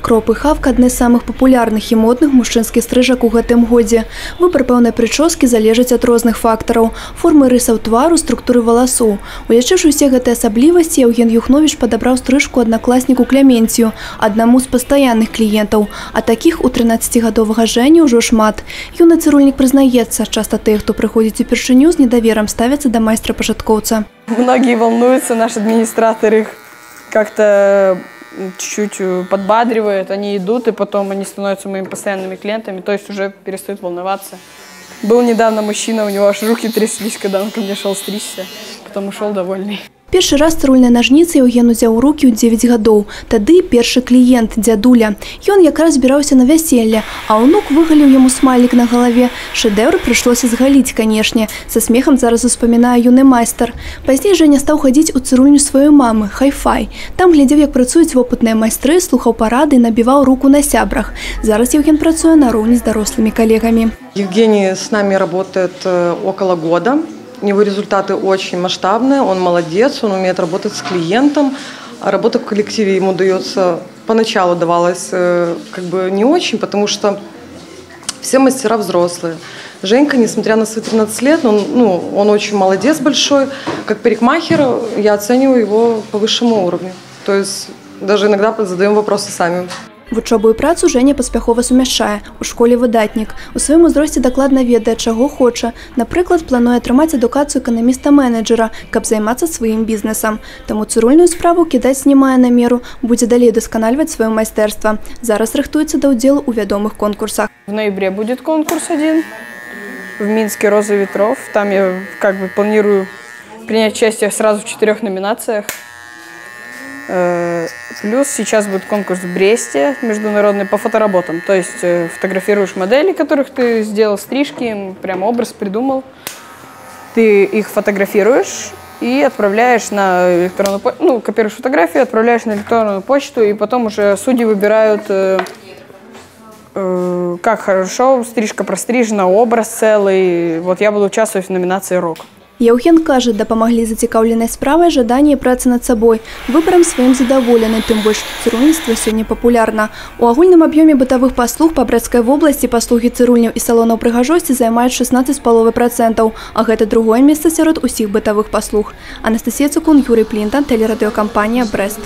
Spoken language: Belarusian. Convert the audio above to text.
Кроп і хавка – адны з самых папулярных і модных мужчынскіх стрыжак у гэтым годзе. Выбар пэўнай прычоскі залежыць ад розных фактараў – формы рысаў твару, структуры валасоў. Улічыўшы ўсе гэтыя асаблівасці, Яўген Юхновіч падабраў стрыжку аднакласніку Кляменцію, аднаму з пастаянных кліентаў. А такіх у 13-гадовага Жэні ўжо шмат. Юны цырульнік прызнаецца, часта тыя, хто прыходзіць упершыню, з недаверам ставяцца да майстра-пачаткоўца. Многие волнуются, наш администратор их как-то чуть-чуть подбадривает, они идут, и потом они становятся моими постоянными клиентами, то есть уже перестают волноваться. Был недавно мужчина, у него аж руки тряслись, когда он ко мне шел стричься, потом ушел довольный. Першы раз цырульныя нажніцы Яўген узяў у рукі ў 9 гадоў. Тады першы кліент – дзядуля. Ён якраз збіраўся на вяселле, а ўнук выгаліў яму смайлік на галаве. Шэдэўр прыйшлося згаліць, канешне. Са смехам зараз успамінае юны майстар. Пазней Жэня стаў хадзіць у цырульню сваёй мамы – хай-фай. Там глядзеў, як працуюць вопытныя майстры, слухаў парады і набіваў руку на сябрах. Зараз Яўген працуе нароўні з дарослымі калегамі. Евгений с нами работает около года. У него результаты очень масштабные, он молодец, он умеет работать с клиентом. Работа в коллективе ему дается, поначалу давалась как бы не очень, потому что все мастера взрослые. Женька, несмотря на свои 13 лет, он очень молодец большой. Как парикмахер я оцениваю его по высшему уровню. То есть даже иногда задаем вопросы сами. Вучобу і працу Жэня паспяхова сумяшчае. У школе выдатнік. У сваім узросце дакладна ведае, чаго хоча. Напрыклад, плануе атрымаць адукацыю эканаміста-менеджера, каб займацца сваім бізнесам. Таму цырульную справу кідаць не мае намеру, будзе далей удасканальваць сваё майстэрства. Зараз рыхтуецца да ўдзелу ў вядомых конкурсах. В ноябре будет конкурс один в Минске «Роза ветров». Там я как бы планирую принять участие сразу в 4 номинациях. Плюс сейчас будет конкурс в Бресте международный по фотоработам. То есть фотографируешь модели, которых ты сделал стрижки, им прям образ придумал. Ты их фотографируешь и отправляешь на электронную почту, ну, копируешь фотографию, отправляешь на электронную почту, и потом уже судьи выбирают, как хорошо стрижка прострижена, образ целый. Вот я буду участвовать в номинации «Рок». Яўген кажа, дапамаглі зацікаўленай справай жаданне і праца над сабой. Выбарам сваім задаволены, тым больш, што цырульніцтва сёння папулярна. У агульным аб'ёме бытавых паслуг па Брэсцкай вобласці паслугі цырульняў і салонаў прыгажосці займаюць 16,5%, а гэта другое месца сярод усіх бытавых паслуг. Анастасія Цукун, Юрый Плінтан, тэлерадыёкампанія «Брэст».